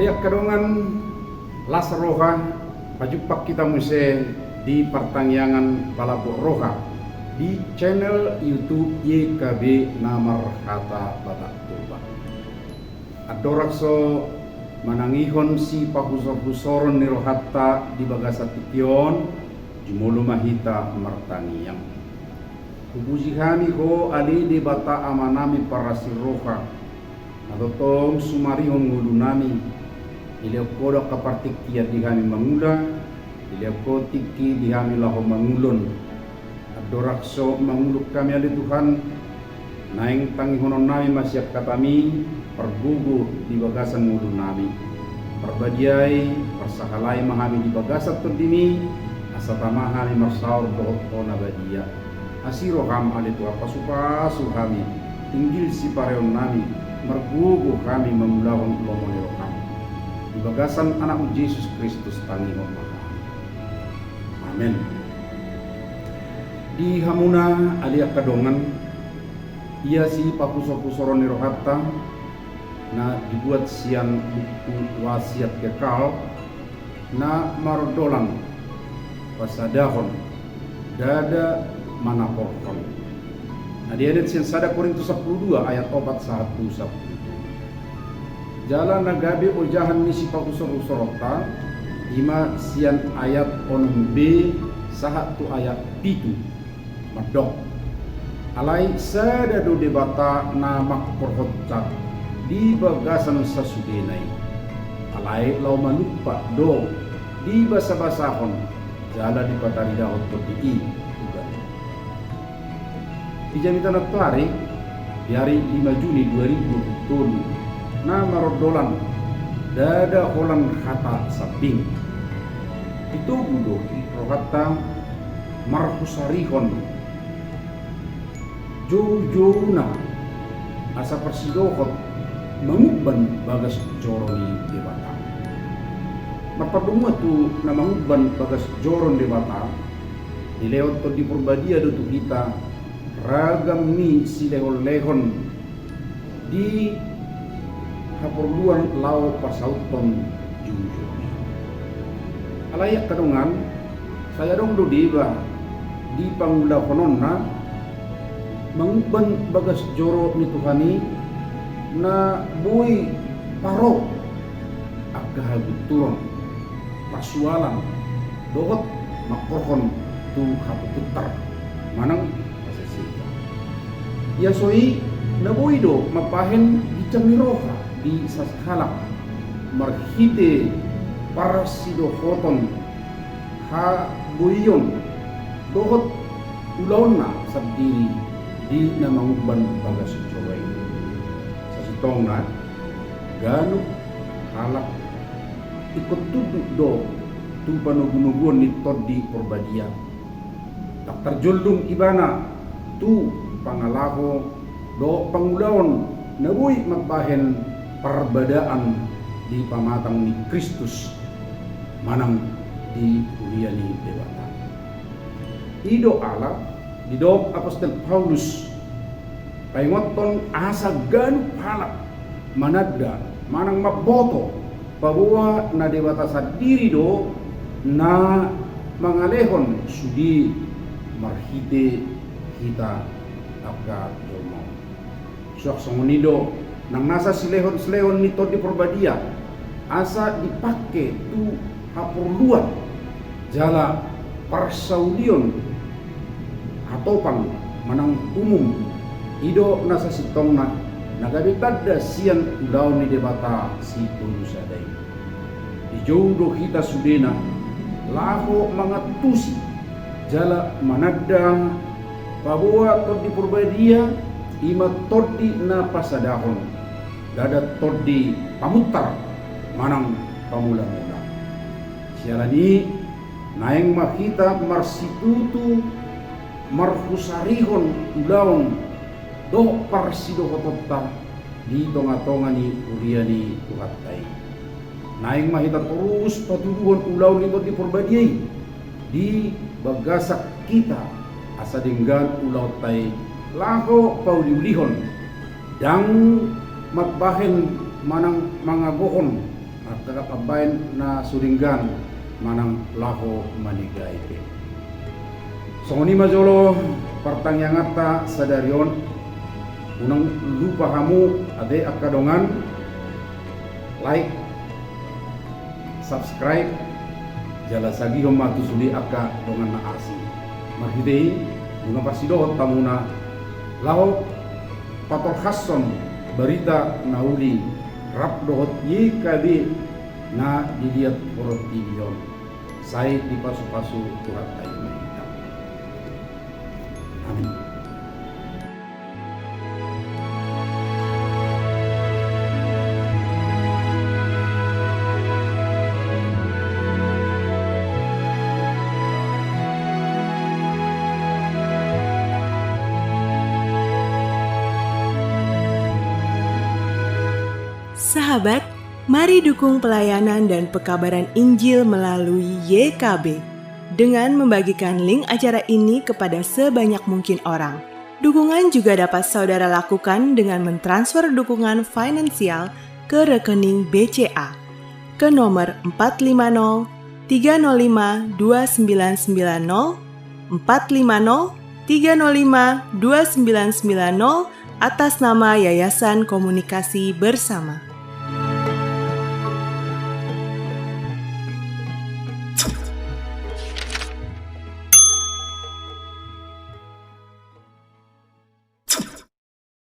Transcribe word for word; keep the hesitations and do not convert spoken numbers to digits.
Angka dongan, las roha, pajumpang hita muse di partangiangan Palambok Roha di channel YouTube Y K B na marhata Batak Toba. Andorang so manangihon sipahusorhusoron ni rohanta di bagasan tingki on, jumolo ma hita martangiang. Hupuji hami Ho ale Debata Amanami parasi roha, na tongtong sumarihon ngolunami. Dilehon Ho do angka partingkian di hami mangula, dilehon Ho tingki di hami laho mangulon. Andorang so mangulon hami ale Tuhan, naeng tangihononnami ma sian hataMi, pargogo di bagasan ngolunami. Parbadiai, parsahalai ma hami di bagasan TondiMi, asa tama hami marsaor dohot Ho na badia. Asi rohaM ale Tuhan, pasupasu hami, tinggil sipareonnami, margogo hami mangulahon lomo ni rohaM. Di bagasan AnakMu Jesus Kristus tangihon ma hami. Amen. Di hamuna ale angka dongan, ia sipahusorhusoron ni rohanta na dibuat sian buku Wasiat Kekal na marondolan pasadahon, ndada manaporhon. Na dianet sian sada Korintus sampulu dua ayat opat sahat tu sampulu tolu. Jala na gabe ojahan ni sipahusorhusoronta, i ma sian ayat onom b sahat tu ayat pitu. Mandok: Alai sada do Debata na mangkorhonsa di bagasan sasudena i. Alai laho manumpak do dibasabasahon jala dipataridahon Tondi i tu ganup. Di jamita nantoari, di ari lima Juni dua ribu dua pulu tolu, na marondolan ndada holan hata sambing, ditogu do rohanta marhusarihon joujouna asa parsidohot mangumban bagas joro ni Debata. Marpardomuan tu na mangumban bagas joro ni Debata, dilehon Tondi Parbadia do tu hita ragam ni silehonlehon di haporluan laho pasauthon joujouna. Alai angka dongan, sai adong do deba di pangulahononna mangumban bagas joro ni Tuhan i na boi paro angka hagunturon, parsualan, dohot mangkorhon tu hapupuntar manang haseseian. Ia so i na boi do mambahen ginjang ni roha di sasahalak marhite parsidohoton haboion dohot ulaonna sandiri di na mangumban bagas joro i. Sasintongna, ganup halak ingkon tunduk do tu panogunoguon ni Tondi Parbadia. Ndang tarjollung ibana tu pangalaho dohot pangulaon na boi mambahen parbadaan di pamatang ni Kristus manang di huria ni Debata. I do ala didok apostel Paulus paingothon asa ganup halak mananda manang mamboto paboa na Debata sandiri do na mangalehon sude marhite hita angka jolma on. Suang songon i do nang nasa silehonsilehon ni Tondi Parbadia asa dipangke tu haporluan jala parsaulion hatopan manang umum. I do na sasintongna na gabe tanda sian ulaon ni Debata Sitolu Sada i. Dijou do hita sudena laho mangantusi jala mananda paboa Tondi Parbadia i ma tondi na pasadahon, ndada tondi pamuntar manang pamulamula. Siala ni i naeng ma hita marsitutu marhusarihon ulaon dohot parsidohotonta di tongatonga ni huria ni Tuhanta i. Naeng ma hita torus patuduhon ulaon ni Tondi Parbadia i di bagasan hita asa denggan ulaonta i laho pauliulihon, ndang mambahen manang mangagohon Angka pambaen na so denggan manang laho manegai pe. Songon i ma jolo partangianganta sadari on. Unang lupa hamu ate angka dongan, like, subscribe, jala sagihon ma tu sude angka dongan na asing. Marhite i nunga parsidohot hamuna laho patolhashon barita na uli rap dohot Y K B na diliat portibi on. Sai dipasupasu Tuhanta i ma hita. Amin. Sahabat, mari dukung pelayanan dan pekabaran Injil melalui Y K B dengan membagikan link acara ini kepada sebanyak mungkin orang. Dukungan juga dapat saudara lakukan dengan mentransfer dukungan finansial ke rekening B C A ke nomor empat lima nol tiga nol lima dua sembilan sembilan nol, empat lima nol tiga nol lima dua sembilan sembilan nol, atas nama Yayasan Komunikasi Bersama.